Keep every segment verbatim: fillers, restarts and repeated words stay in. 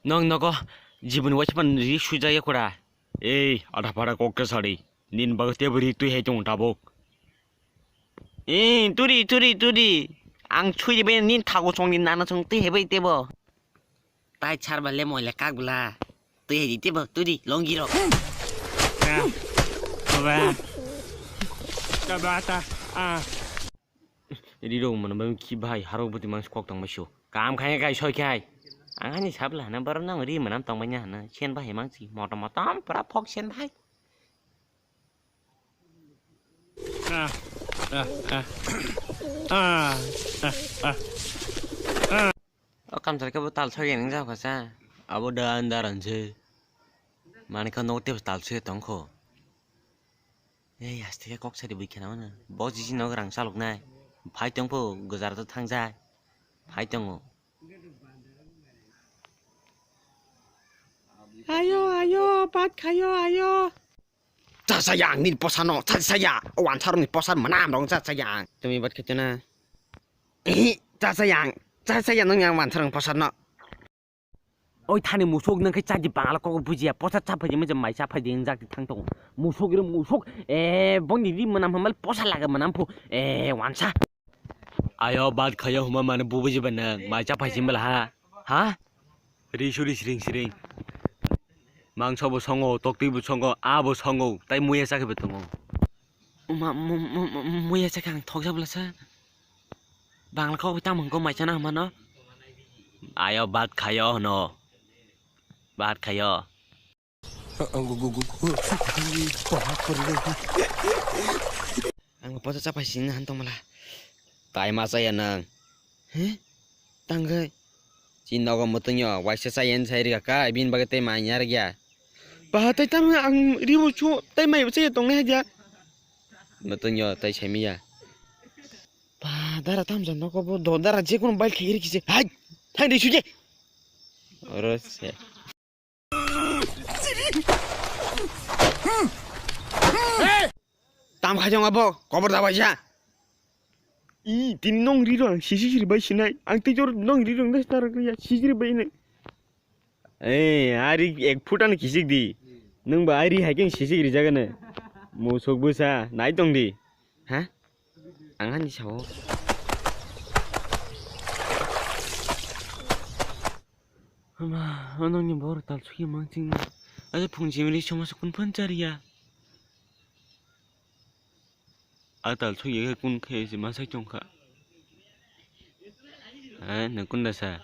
Nong nogo jiboni waisa pan ri sujak ya kura. Ei, ada pada kok ke sari. Nin bagwi tebo ri twi hai tongo tabuk. Ei, turi, turi, turi. Ang sui bai nin thago song ni nana song twi hai bai tebo. Tai char ba le moile kak bla. Twi hai di tebo, turi, longi rok. Ah. Baba. Baba ta. Ah. Rirok mano bai khi bai harok bwtwi mangsi kok tong bai su. Kam khai kai soi khai. Ang ani sabla hana baro nang ri manam tong bai hana. Sen bai mangsi motom motom pura phok sen bai. Ah, ah, ah. Ah, ah, ah. O kamchar khe bo tal soi nang jak kha sa. Abo da andar anse. Mani kha nok tep tal soi tong kho. Ei, aste khe kok sari bui khena mano. Bo jiji nok rang chalok nai. Phai tong pho, gozar to thang jai. Phai tongo. Ayo, ayo, bat khayo, ayo. Cha cha yang ni posa no, cha cha ya. O ansar ni posa manam rong cha cha yang. Tumi bat khaito na. Ehi, cha cha yang. Cha cha yang nang yang ansar ni posa no. Oi thani musuk nang khe chaji bangala kok bujiya posa cha phaji mujhe mai cha phaji injak ti thang tongo. Musuk ri musuk, eh, boni ri manam hamal posa laga manam phu, eh, wansa. Ayo bat khayo huma mane bubuji ba nang mai cha phaji mala ha. Ha? Ri suri siring siring. Mangso bo songo, tokti bo songo, a bo songo, tai muya chakhe bo tongo. Ma, mu-, mu-, mu-, muya chakhe ang thokja bwlasa. Bangla kok tamo hwnko mai chana hwnmano. Ayo bat khayo hwno. Bat khayo. Ang posa cha phaising han tongmala. Tai ma chaya nang. He? Tanggai. Chini nogo mwtwngyo waisa chaya ni sai rwkha kha, bini bagwi tei mai ya rwkya. Ba tei tamo ang ribo chu tei mai bo chaya tongnai hadia. Mwtwngyo tei saimiya. Ba dara tamsa nogo bo do dara je kono bai khegri kise. Hai. Hai ri suje. Oro se. Tam khai jong abo, kobor da baisa. I, tin nong ri rong, sisi siri bai sinai. Ang tei jor nong ri rong, das tar ya, sisi ri bai nai. Ei, ari ek foot ano kisik di. Nung ba ari hai keng sisik ri jagane. Musuk busa, nai tong di. Ha? Ang ani sao. Ama, onong ni bor tal suki mang ching. Aja phung jimri choma sukun phan chariya. A tal soi khe kun khe se ma sai chong kha. Eh, nang kun da sa.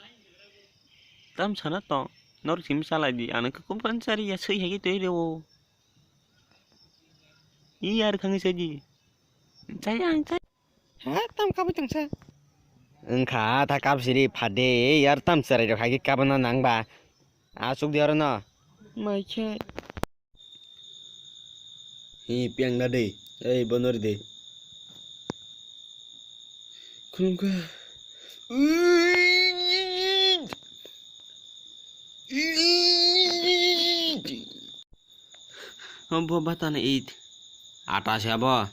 Tam sana to. Nor sim salai di. Ano khe kum kan sari ya soi hai toi rewo. I yar khang se di. Chai ang chai. Ha, tam ka butang sa. Engkha ta kap siri phade yar tam sarai rok hai khe kabana nang ba. Asuk di oro no. Mai khe. Hi, piang na de. Ei, bonor de. Khulumkha. Obo batana it. Ata se abo.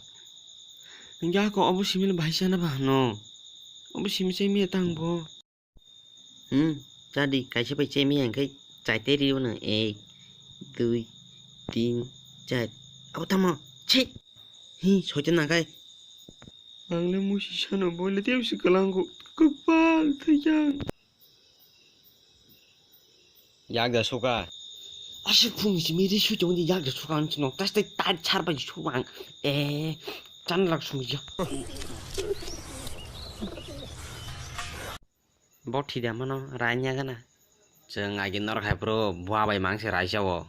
Hingke ako obo simil bahai sana ba hano. Obo simil se miya tang bo. Hmm, chadi, kaisa bai chemi hingke chaite rio no. Ek, dui, tin, char. Abo tamo, chi. Hi, soite nakai. Ang le musi sano, bo le tebsi kalango. Kopal thajang. Yak da suka. Asik phung si mi ri su chong di yak da suka ang chino. Tas tai tai char bai su ang. Eh, chan lak sung ya. Bo thida mano, rain ya gana. Chwng agi norok hai phuru bua bai mang se raisa o.